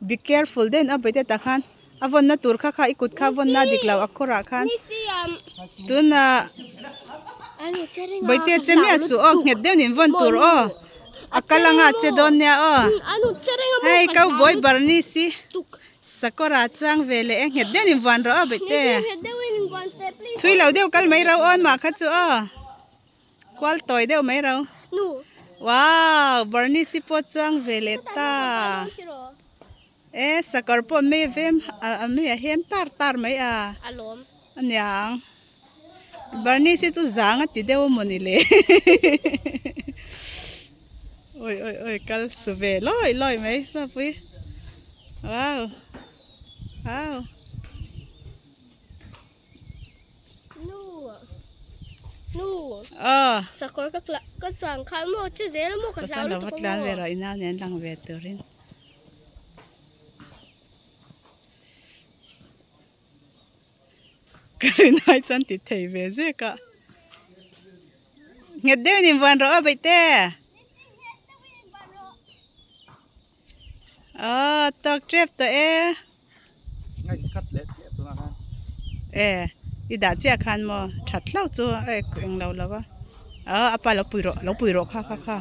Be careful deuhin a bawihte tah khan a vawnna tur kha kha i kut kha a vawnna a dik lo a khawrah khan tunah bawihte che miah suh aw nghet deuhin in vawn tur aw a kal anga a che dawn nia aw hei cowboy barnisi sakawrah a chuang ve leh e nghet deuhin in vuan rawh aw bawihte thui lo deuh kal mai ro awn mah kha chu aw. Kual tawi deuh mai ro. Wow, Bernice pawh chuang ve leh ta. E sakawr pawh mei a vem a mei a hem tar tar mai a. Aniang. Bernice chu zang a ti deuh a mawni le. Oi oi oi kal su ve lawi lawi mai sawpui. Wow. Wow. Nu nu aw sakawr ka tla ka chuan khan maw che zel maw ka hlau lutuk a tlan ve rawh i nau nen lang ve turin ka rin ai chuan ti thei ve zek a nghet deuhin in vuan rawh aw baihte aw tawk tep tawh e. E i dah chiah khan maw that hlauh chu a eng lo lo a aw a pa lo pui rawh lo pui rawh kha kha kha.